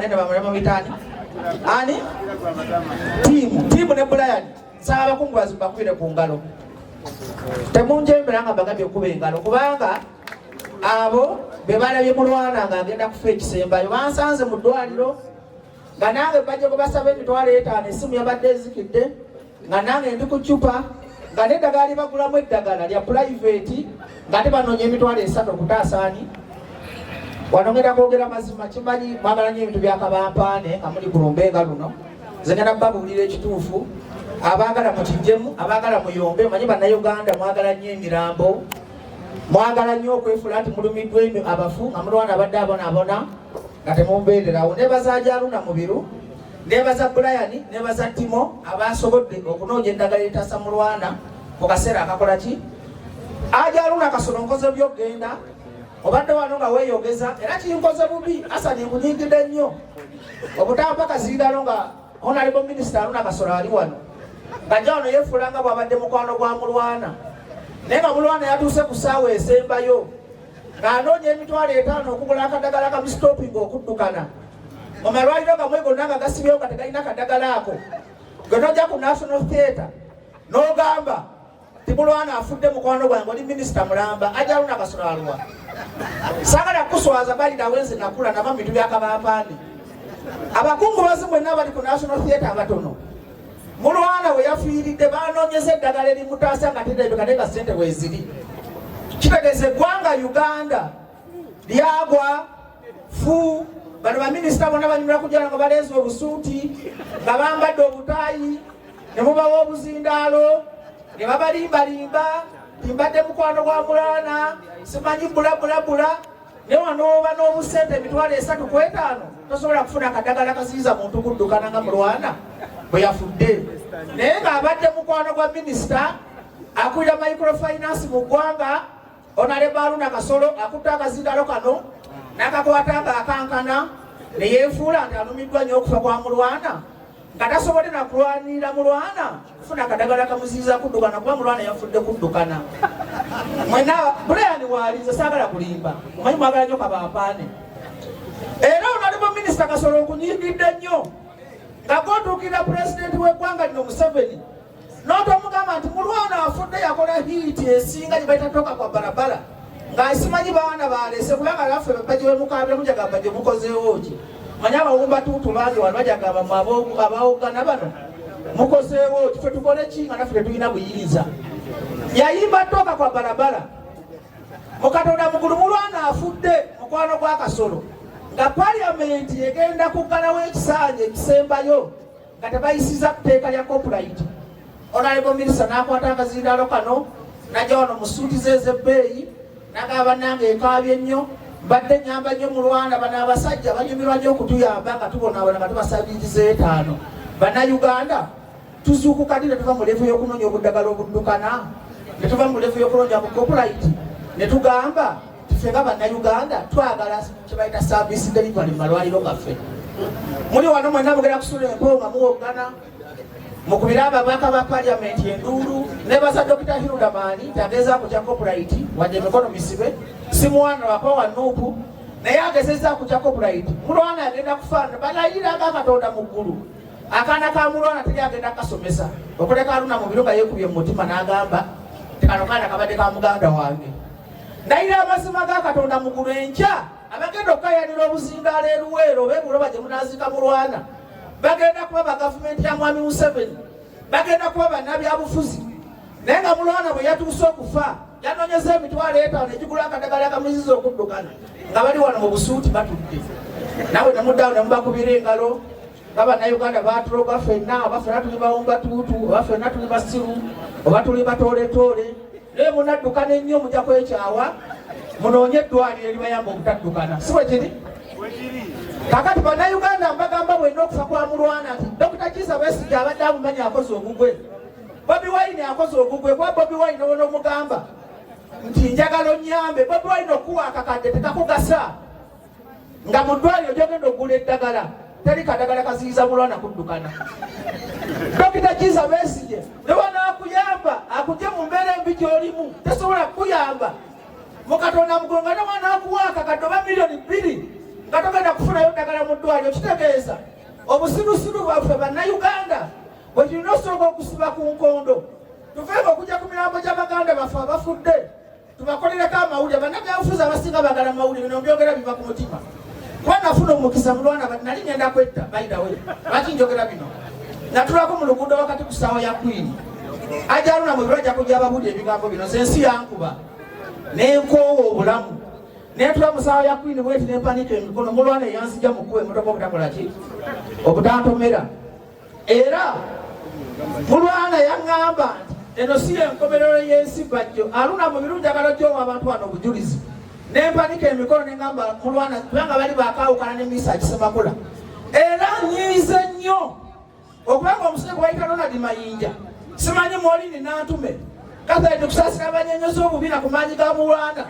Abanene bamulema ani tiimu tiimu ne Brian. Nsaba abakungubazi mbakubire ku ngalo. Temunjembera nga mbagambye okukuba engalo, kubanga abo be balabye Mulwana ng'agenda kufa ekisembayo. Bansanze mu ddwaliro nga nange bajja kubasaba 50,000, essimu yabadde ezikidde, nga nange ndi ku cupa, nga n'eddagala libagulamu eddagala lya private, nga te banoonya 30,000 okutaasa ani. Wano ngenda kwogera mazima. Kimanyi mwagala nnyo ebintu byakabampaane nga muli ku lumbe nga luno. Nze ngenda babuulira ekituufu. Abaagala mukijjemu, abaagala muyombe. Manyi Bannayuganda mwagala nnyo emirambo, mwagala nnyo okwefuula nti mulumiddwa abafu, nga Mulwana abadde abonaabona nga temumbeererawo. Nebaza Haruna Mubiru, nebaza Brian, nebaza Timo abasobodde okunoonya eddagala eritasa Mulwana mu kaseera akakola ki. Aja Haruna Kasolo, nkoze byokgenda obadde wano nga weeyogeza, era kinkoze bubi. Asani, nkunyigidde nnyo obutampa kazindalo nga Honorable Minister Haruna Kasolo ali wano, ngajja wano yeefuula nga bw'abadde mukwano gwa Mulwana, naye nga Mulwana yatuuse ku ssaawa esembayo ng'anoonya 50,000 okugula akadagala ka stopping okuddukana. Mu malwaliro gamwe gonna nga gasibyewo nga tegalina kadagala ako, gwe nojja ku National Theatre n'ogamba ti Mulwana afudde, mukwano gwange, oli minisita mulamba. Aja Haruna Kasolo alwa, saagala kukuswaza balirawe. Nze nakula nava mu bintu byakabampaani. Abakungubazi mwenna bali ku National Theatre abatono, Mulwana we yafiiridde banoonyeza eddagala erimutaasa nga terabika, naye nga ssente weeziri. Kitegeeza eggwanga Uganda lyagwa fu. Bano baminisita bonna banyumira kujjala nga baleeze obusuuti, nga bambadde obutaayi, ne mubawa obuzindaalo ne babalimbalimba timbadde mukwano gwa Mulwana, simanyi bulabulabula. Ne wano oba n'obusente 35,000 tosobola kufuna kadagala kaziyiza muntu kuddukana nga Mulwana bwe yafudde, naye ng'abadde mukwano gwa minisita akulira microfinance mu ggwanga. Honorable Haruna Kasolo akutte akazindalo kano n'akakwata ng'akankana, ne yeefuula nti alumiddwa nnyo okufa kwa Mulwana, nga tasobodde nakulwanirira Mulwana kufuna akadagala kamuziyiza kuddukana, kuba Mulwana yafudde kuddukana. Mwena Brian waali, nze saagala kulimba, omanyi mwagala nnyo kabampaane. Era Honorable Minisita Kasolo, nkunyigidde nnyo nga gotuukirira Pulezidenti w'eggwanga lino Museveni n'otomugamba nti Mulwana afudde, yakola hit esinga gye bayita "Toka kwa Barabara", nga simanyi baana balese, kubanga naffe bajje bemukabira mujagamba gye mukozeewo ki. Manyi abawumba tuutu bangi wano bajagamba mu abawogana bano mukozeewo ki, fe tukole ki nga naffe tetulina buyinza. Yayimba "Toka kwa Barabara". Mukatonda mugulu, Mulwana afudde, mukwano gwa Kasolo, nga Paliamenti egenda kuggalawo ekisanja ekisembayo nga tebayisiza tteeka lya copyright. Honorable Minister n'akwata akazindaalo kano najja wano mu suuti ze ez'ebbeeyi nagaba, "Bannange, ekaabye nnyo, mbadde nyamba nnyo Mulwana. Bano abasajja banyumirwa nnyo okutuyamba nga tubonaabona, nga tubasabiriza etaano. Bannayuganda, tuzuukuka ddi ne tuva mu level y'okunoonya obuddagala obuddukana, ne tuva mu level y'okunoonya bu copyright, ne tugamba ffe nga Bannayuganda twagala kyebayita service delivery mu malwaliro gaffe?" Muli wano mwenna mugenda kusula empewo nga muwoggana, mukubire ababaka ba Paliamenti enduulu. Nebaza Dr Hilderman nti agezaako kya copyright, wadde emikono misibe. Simuwana lwakuba wa NUP, naye agezezaako kya copyright. Mulwana agenda kufaanana balayiranga Katonda mu ggulu, akaana ka Mulwana teri agenda kasomesa okuleka Haruna Mubiru nga yeekubye mu mutima n'agamba ti kano kaana kabadde ka muganda wange. Ndayira amazima ga Katonda mu ggulu, enkya abagenda okukayanira obuzindaalo eruweero oba ebuloba gye munaziika Mulwana bagenda kuba ba gavumenti ya Mwami Museveni, bagenda kuba bannabyabufuzi. Naye nga Mulwana bwe yatuuse okufa yanoonyeza 50,000 egigula akadagala akamuziza okuddukana, nga bali wano mu busuuti batudde, nawe nemuddawo nemubakubira engalo nga Bannayuganda batuloga ffenna. Oba ffenna tuli bawumba tuutu, oba ffenna tuli basiru, oba tuli batooletoole, naye munaddukana ennyo mujja kwekyawa. Munoonye eddwaliro eribayamba obutaddukana, si bwe kiri? Kakati Bannayuganda, mbagamba bwenna okufa kwa Mulwana nti Dr Kiza Besigye abadde amumanyi akoze ogugwe, Bobi Wine akoze ogugwe, kuba Bobi Wine obona omugamba nti njagala onyambe, Bobi Wine okuwa akakadde tekakugasa nga mu ddwaliro gyogenda okugula eddagala teri kadagala kaziyiza Mulwana kuddukana. Dokita Kiza Besigye ne wanaakuyamba akujje mu mbeera embi gy'olimu, tesobola kukuyamba. Mukatonda mugulu, nga ne wanaakuwa akakadde oba 2 million. Nga togenda kufunayo ddagala mu ddwaliro. Kitegeeza obusirusiru bwaffe Bannayuganda bwe tulina osooka okusiba ku nkondo, tuveeko okujja ku mirambo gy'abaganda baffe abafudde tubakolereko amawulire. Bannabyabufuzi abasinga bagala mawulire. Bino mbyogera biva ku mutima, kuba nafuna omukisa mulwana nali ngenda kwetta. By the way, lwaki njogera bino? Natulako mu luguudo wakati ku ssaawa ya Queen ajaluna mu biro ajja kujja ababulira ebigambo bino. Nze ensi yankuba nenkoowa obulamu, netula mu ssaawa ya Queen bweti, nempanika emikono. Mulwana eyanzija mu kkuba emotoka obutakola ki, obutantomera. Era mulwana yaŋŋamba nti eno si yenkomerero y'ensi. Bajjo aluna mu birungi agala ojjowa abantu wano obujulizi. Nempanika emikono neŋŋamba mulwana, kubanga bali bakawukana ne Misa Akisemakula. Era nyiize nnyo okubanga omusajja gwe bayita Ronald Mayinja, simanyi Molini Nantume, Katharine Kusaasira, abanyenyoza obubina ku maanyi ga mulwana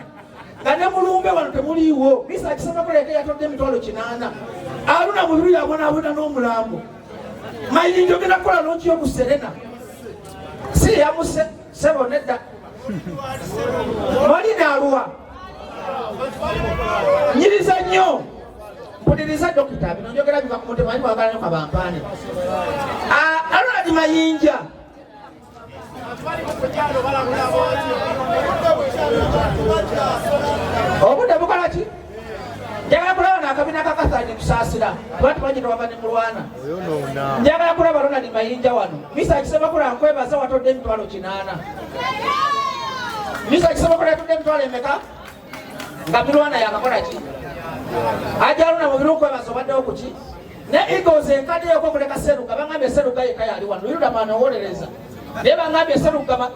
nga ne mulumbe wano temuliiwo. Misa Akisemakula yeke yatodde 800,000. Aluna Mubiru yabonaabona n'omulambo. Mayinja ogenda kukola launch yo ku Serena, si yamuse sebo nedda. Molini aluwa? Nyiriza nnyo, mpuliriza dokita. Bino njogera biva ku mutima, ani mwagala nyo kabampaane. Ronald Mayinja, obudde bukola ki? Njagala kulaba nakabina kakasanye Kusaasira, kuba tumanyi tewava ne mulwana. Njagala kulaba Ronald Mayinja wano. Misa Kisemakula, nkwebaza, watodde 800,000. Misa Kisemakula yatodde emitwalo emeka nga milwana yakakola ki? Ajaluna Mubiru, nkwebaza, obaddewo kuki ne Eagles enkadde okuleka Seruga. Bangambye Seruga yekka yali wano. Yuda owolereza, naye bangambye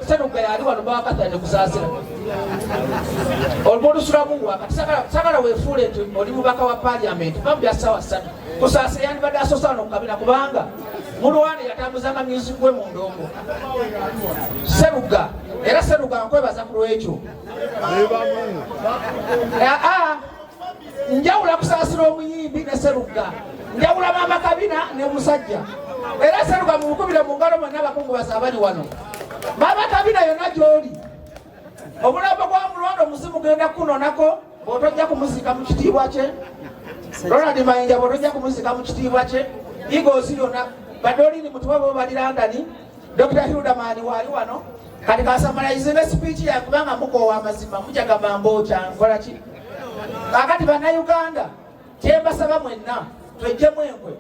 Seruga yali wano. Bawakatane Kusaasira olumusulamuwa kati sagala weefuule nti oli mubaka wa parliament va mu bya ssaawa 3. Kusaasira yandibadde asoose wano kukabina, kubanga mulwana yatambuzanga music we mu ndongo Seruga. Era Seruga, nkwebaza ku lwekyo. Aa, njawula Kusaasira omuyimbi ne Seruga, njawula maama kabina ne musajja. Era Seruga mumukubire mu ngalo mwenna abakungubazi abali wano. Maama kabina yonna gy'oli, omulambo gwa mulwanda omuzimu genda kukunonako bw'otojja kumuziika mu kitiibwa kye. Ronald Mayinja, bw'otojja kumuziika mu kitiibwa kye. Eagles yonna, badolini mutuba bo bali London. Dr Hilderman waali wano. Kati kasamalayizinga speech yange, kubanga mukoowa amazima, mujagamba mbokya nkola ki. Kakati Bannayuganda, kyembasaba mwenna, twejjemu enkwe.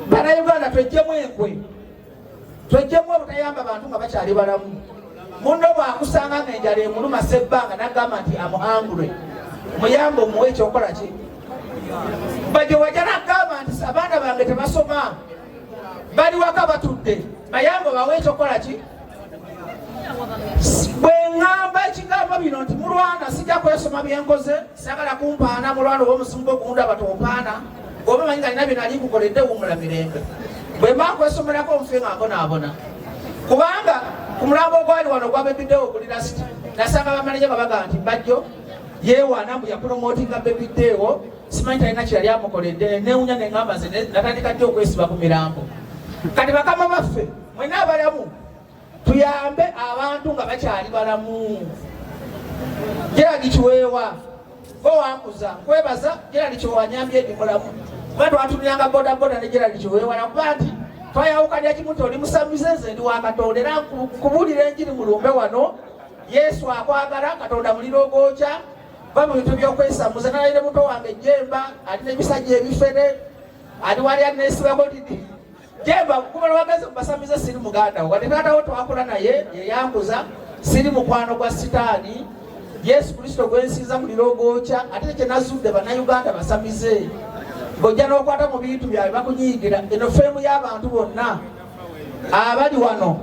Bannayuganda, twejjemu enkwe, twejjemu obutayamba bantu nga bakyali balamu. Munno bwakusanga nga enjala emuluma sebbanga, nagamba nti amuangulwe, muyambe, omuwe ekyokola ki. Bajo wajja nagamba nti abaana bange tebasoma, bali waka batudde, bayambe, bawe ekyokukola ki. Bwe ŋŋamba ekigambo bino nti mulwana, sijja kwesoma byenkoze, sagala kumpaana. Mulwana oba omuzimu gwo gundaba, tompaana. Oba manyi nga nina bye nali nkukoledde, wumula mirembe. Bwe mba nkwesomerako, nfe nga mbonaabona, kubanga ku mulambo ogwali wano ogwa Baby Deo guli last, nasanga bamaneja nga bagamba nti Bajjo yeewaana mbu yapromotinga Baby Deo, simanyi talina kyeyali amukoledde. Newunya, neŋŋamba nze natandika ddi okwesiba ku mirambo? Kati bakama baffe mwena abalamu, tuyambe abantu nga bakyali balamu. Gerald Kiweewa, owankuza, nkwebaza. Gerald Kiweewa nyambye edi mulamu, kuba twatuniranga bodaboda ne Gerald Kiweewa, nakuba nti twayawukanya kimu nti oli musamize, nze ndi wa Katonda. Era nkubuulira enjiri mulumbe wano. Yesu akwagala, Katonda muliro ogwokya. Va mu bintu byokwesamuza. Nalayire muto wange Jemba, alina ebisajja ebifere, ali wali anesibako didi. Jemba, kuba wageze mubasamize, siri muganda wo, wadde taatawo twakula naye yeyankuza, siri mukwano gwa Sitaani. Yesu Kristo gwensinza muliro ogwokya. Ate kyenazudde, Bannayuganda basamize, ng'ojja n'okwata mu bintu byabwe bakunyiigira. Eno fame y'abantu bonna abali wano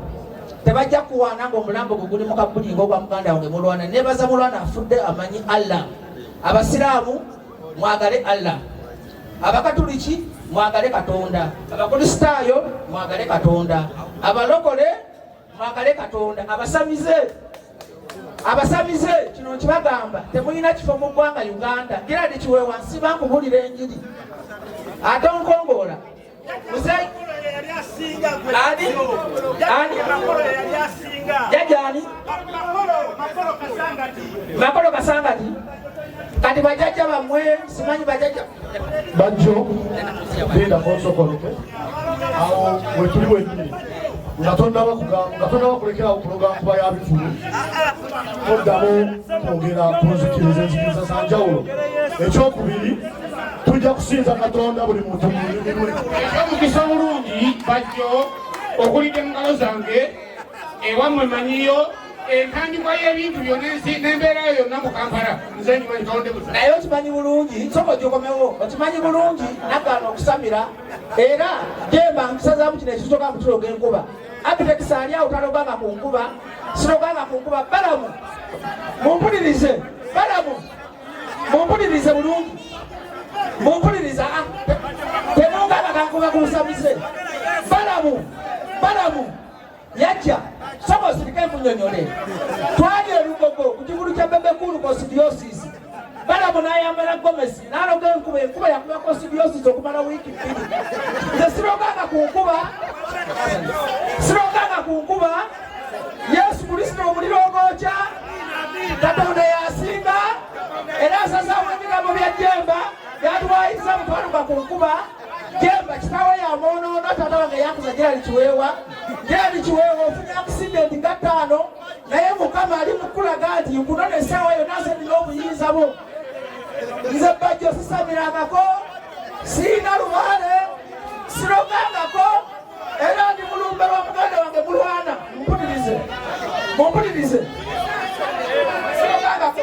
tebajja kuwaana ng'omulambo gwe guli mu kabuli ng'ogwa muganda wange mulwana. Nebaza mulwana afudde amanyi Allah. Abasiraamu mwagale Allah, Abakatuliki mwagale Katonda, Abakristaayo mwagale Katonda, abalokole mwagale Katonda. Abasamize, abasamize, kino nkibagamba, temulina kifo mu ggwanga Uganda. Gerald Kiweewa, nsiba nkubulira enjiri ate onkongoola. Ani ani jajja ani? Makolo Kasangati. Kati. Kati bajajja bammwe simanyi bajajja Bajjo, linda konsokoleke awo wetuli wenyini nga tonnaba nga tonnaba kulekerawo kuloga nkuba ya bivulu, toddamu kwogera ku nzikiriza, enzikiriza za njawulo. Ekyokubiri, tujja kusinza Katonda buli muntu mu lulimi lwe. Ekyomukisa obulungi, Bajjo, okulidde mu ngalo zange. Ewammwe manyiyo entandikwa y'ebintu byonna, ensi n'embeera yo yonna mu Kampala nze ngimanyi Kawonde busa. Naye okimanyi bulungi, nsooka ogikomewo, okimanyi bulungi nagaana okusamira era Jemba nkusazaamu kino ekisooka mutuloga enkuba. Abitex ali awo taloganga ku nkuba, siroganga ku nkuba. Balamu, mumpulirize. Balamu, mumpulirize bulungi, mumpulirize. Ah, temungamba kankuba ku busamize. Balamu, Balamu yajja soba osirike nkunyonyole. Twali erugogo ku kigulu kya Bebekulu Kosidiosisi. Balamu n'ayambala gomesi n'aloga enkuba. Enkuba yakuba Kosidiosisi okumala wiiki 2. Nze siroganga ku nkuba, siroganga ku nkuba. Yesu Kristo omuliro ogwokya, Katonda yasinga era asazaamu ebigambo bya Jemba byatuwayiriza mutwaluka ku nkuba. Jemba kitaawe yamwonoona, taata wange yakuza Gerald Kiweewa. Gerald Kiweewa, ofunye accident nga ttaano, naye Mukama ali mukulaga nti nkunona essaawa yonna, nze nina obuyinza bwo. Nze Bajjo sisamirangako, siina lubaale, sirogangako, era ndi mulumbe lwa muganda wange mulwana. Mumpulirize, mumpulirize, sirogangako.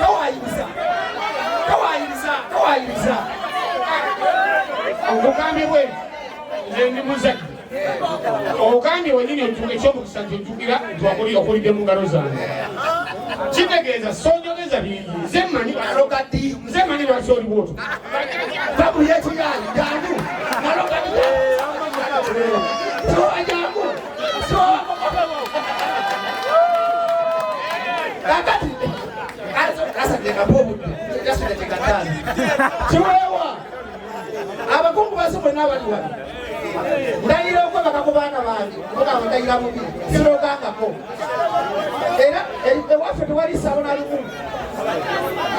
Towayiriza, towayiriza, towayiriza. Ogambye bwe nze ndi muzadde, ogambye wenyini ekyomukisa nti ojjukira nti okulidde mu ngalo zange, kitegeeza sonjogeza bingi. Nze mmanyi. Naloga ddi? Nze mmanyi lwaki oli bwotyo. Babu yekigaali jangu. Naloga ddi? Sowa, jangu, sowa. Kakati asadekapa obudde jasidekekataano. Kiweewa, abakungu basi mwenna abali wano, ndayira okwebaka ku baana bange, mugamba ndayira bubi, sirogangako. Era ewaffe tewali ssabo na lumu.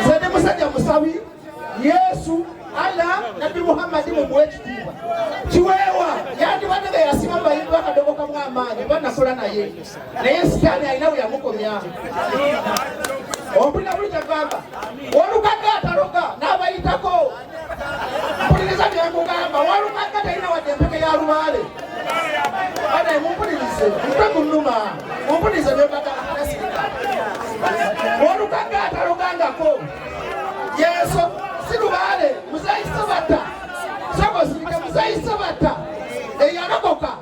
Nze ndi musajja musabi. Yesu, Allah, Nabbi Muhammadi mumuwe ekitiibwa. Kiweewa yandibadde nga yasiba mu bayimbi bakadogo kamu amaanyi banakola naye, naye sitaani alina we yamukomya. Ompulira buli kyagamba, Walukagga ataloga n'abayitako. Mpuliriza byenkugamba, Walukagga talina wadde empeke ya lubaale. Banaye mumpulirize, mutwe gunnuma, mumpulirize byembagamba. Walukagga atalogangako, yeso si lubaale. Muzeyi Sebata, sogosirike, Muzeyi Sebata eyalokoka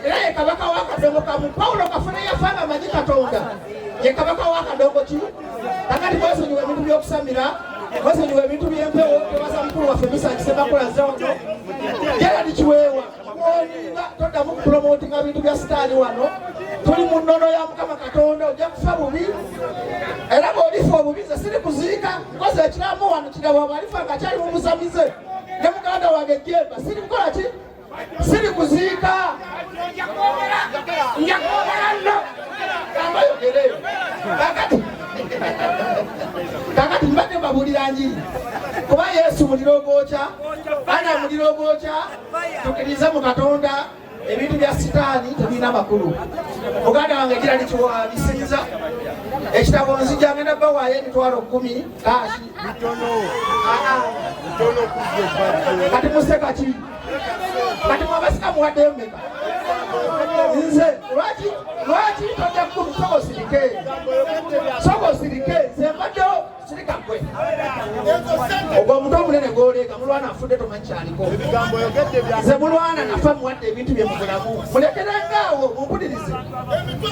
era ye kabaka w'akadongo kamu. Pawulo Kafune yafa nga amanyi Katonda ye kabaka w'akadongo ki. Kakati mwesonyiwa ebintu by'okusamira, mwesonyiwa ebintu by'empewo. Tebaza mukulu waffe Misaki Semakula wano. Gerald Kiweewa, oninga toddamu kupromotinga bintu bya sitaani wano. Tuli mu nnono ya Mukama Katonda. Ojja kufa bubi, era bw'olifa obubi nze siri kuziika. Nkoze ekiramu wano kirabo, abalifa nga kyali mu busamize ne muganda wange Jemba, siri kukola ki, siri kuziika. Nja kwogera nno. Gamba yogere. Kakati, kakati mbadde mbabuulira njiri, kuba Yesu muliro ogwokya, ana muliro ogwokya. Tukkirize mu Katonda, ebintu bya sitaani tebirina makulu. Muganda wange gira nikiwabisinza ekitabo, nzija ngenda bawaayo 100,000 cash. Kati museka ki? Kati mwabasika muwaddeyo mmeka? Nze lwaki, lwaki tojja 10? Soka osirike, soka osirike. Nze mbaddewo, sirika gwe. Ogwo omutwe omunene gwoleega, mulwana afudde, tomanyi kyaliko. Nze mulwana nafa, muwadde ebintu bye mu bulamu. Mulekerangaawo, mumpulirize,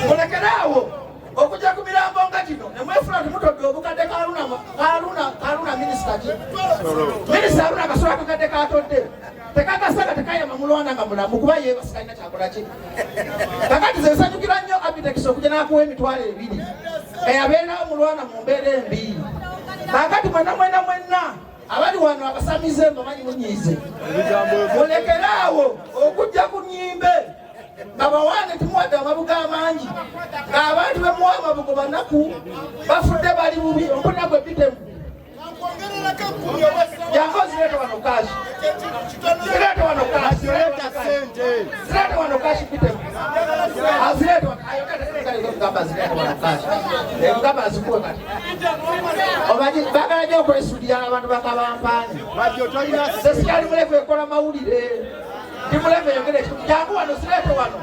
mulekeraawo okujja ku mirambo nga gino nemwefula nti mutodde obukadde. Kaluna, Kaluna, Kaluna, minisita ki? Minisita Aluna Kasolo, akakadde katodde tekagasaga, tekayama mulwana nga mulamu, kuba yeebasikalina kyakola ki. Kakati ze nsanyukira nnyo Abitex okujja n'akuwa 20,000 eyabeerawo mulwana mu mbeera embi. Kakati mwenna mwenna mwenna abali wano abasamize, mbamanyi munyiize, mulekeraawo okujja ku nyimbe. Babawaane tumuwadde amabugo amangi, ng'abantu bemuwa amabugo banaku, bafudde bali bubi. Ompulira gwe bitemu jangu ozireete wano kashi, zireete wano kashi, zireete wano kashi bitemu, azireete wano. Ayogera azireete wano kashi, egamba azikuwe kati. Omanyi bagala nnyo okwesulira abantu bakabampaani. Nze sikyali mulevu ekola mawulire, ndi mulevu eyogera ekintu. Jangu wano, zireete wano.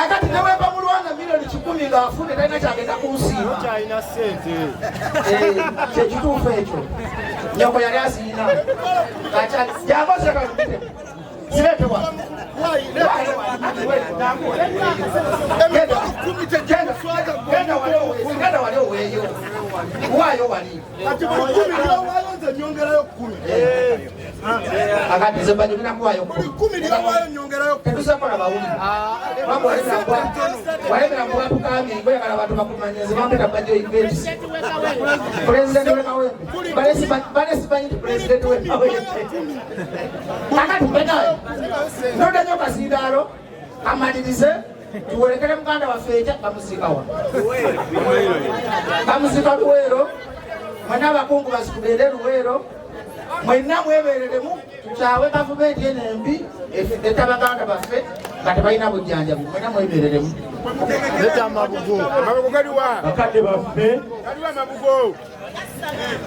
Akati newemba mulwana 100,000,000 ng'afudde talina kyagenda kunsiima. Kyekituufu ekyo, nyoko yali azirina. Jangu ozireete wano bitemu, zireete wano. Genda wali oweeyo, waayo wali. Akati nze mbanyumira kuwaayo tetusobola bawulire. Walemera kubapukamye ngoyagala abantu bakumanye. Nze bampita Bajjo Events, pulezidenti w'e Kawempe. Bale simanyi nti pulezidenti w'e Kawempe. Akati benayo nonda nyo kasindaalo amalirize tuwerekere muganda waffe ekya bamusiikawa, bamusiika Luweero. Mwenna abakungu bazikugende Luweero, mwenna mwebereremu, tukyawe gavumenti eno embi etta baganda baffe nga tebalina bujjanjabi. Mwenna mwebereremu. Bakadde baffe,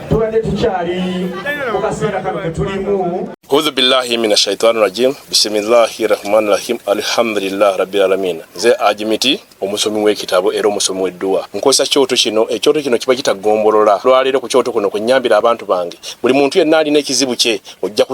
tubadde tukyali mu kaseera kano ke tulimu. Audhu billahi mina shaitani rajim, bisimillahi rahmani rahim, alhamdulillah rabbil alamin. Nze Ajimiti, omusomi w'ekitabo era omusomi w'edduwa. Nkozesa kyoto kino, ekyoto kino kiba kitagombolola. Lwaleero ku kyoto kuno kwe nnyambira abantu bange. Buli muntu yenna alina ekizibu kye ojja ku